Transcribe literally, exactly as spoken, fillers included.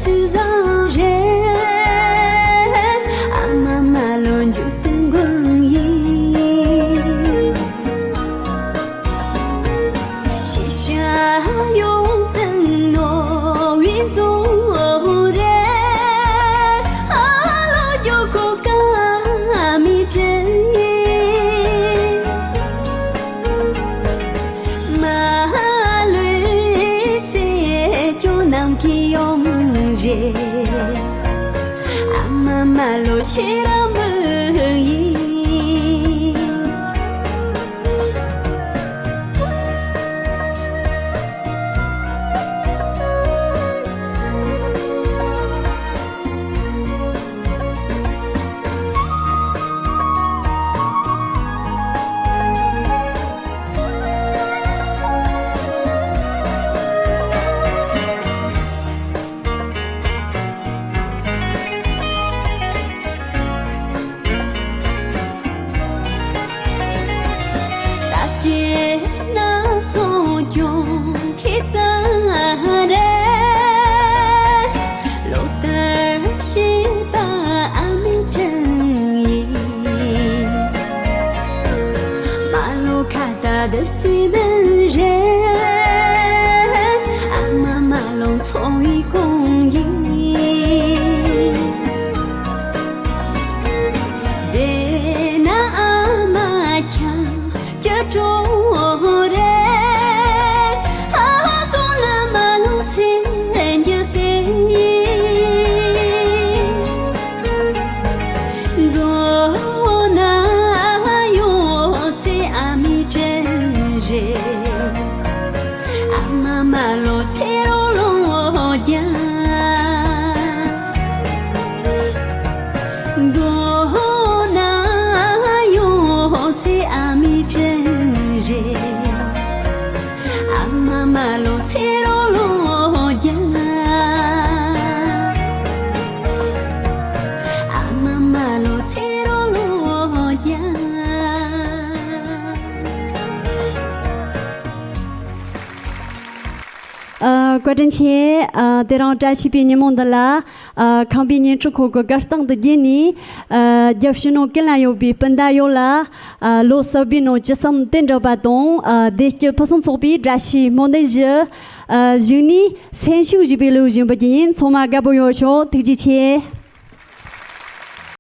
ཚིག་བཟང་རེད། ཨ་མ་མ་ལོ་མཇུག་ཏུ་འགོང་ཡིན། ཤེས་བྱ་ཡོང་དང་ནོར་བུའི་རྫོང་རེད། ཨ་ལོ་རྒྱུ་གོ་ཀ་མི་དྲན་ཡིན། མ་ལུས་ཚེ་སྐྱོང་ནམ་མཁའི་ཡུམ་རེད། ཨ་མ་མ་ལོ་ཤེས་རབ་མོ་ཡིན། ད་སྐྱེས་ན་ཚོང་སྐྱོང་ཁྱེད་ཚང་རེད། ལོ་ལྟར་ཤེས་པ་ཨ་མའི་དྲིན་ཡིན། མ་ལོ་ཁ་ད་བདུད་རྩི་ལྡན་རེད། ཨ་མ་མ་ལོ་འཚོ་བའི་གོང་ཡིན། དེ་ན་ཨ་མ་ཁྱབ་ཀྱི་གྲོགས་རེད། ཨ་སོང་ལ་མ་ལོ་སེམས་འགྱུར་ཏེ། མདོར་ན་ཡོད་ཚད་ཨ་མའི་དྲིན་རེད། ཨ་མ་མ་ལོ་ཚེ་རོ་ལོ་རྒྱ། མདོར་ན་ཡོད་ཚད་ཨ་མའི་དྲིན་རེད། ཨ་མ་མ་ལོ་ཚེ་རོ་ལོ་རྒྱ། ཨ་མ་མ་ལོ་ཚེ་རོ་ལོ་རྒྱ། ཨ། བཀའ་དྲིན་ཆེ། ཨ། དེ་རིང་བཀྲ་ཤིས་པའི་ཉིན་མོ་འདི་ལ། ཨ། ཁམས་པའི་བརྙན་འཕྲིན་ཁང་གི་སྒར་སྟེང་དུ་བརྒྱུད་ནས། ཨ། རྒྱབ་ཕྱི་ནང་ཀུན་ལ་ཡོད་པའི་སྤུན་ཟླ་ཡོངས་ལ། ཨ། ལོ་གསར་པའི་ནང་ཇི་བསམ་དེ་འདྲ་བ་དང་། ཨ། བདེ་སྐྱིད་ཕུན་སུམ་ཚོགས་པའི་བཀྲ་ཤིས་སྨོན་འདུན་ཞུ། ཨ། གཞུག་ནས་སེམས་ཤུགས་ཞེས་པའི་ལོ་བཞིན་པ་ཅིག་ཡིན། ཚང་མ་དགའ་པོ་ཡོད་ཤོག་ཐུགས་རྗེ་ཆེ།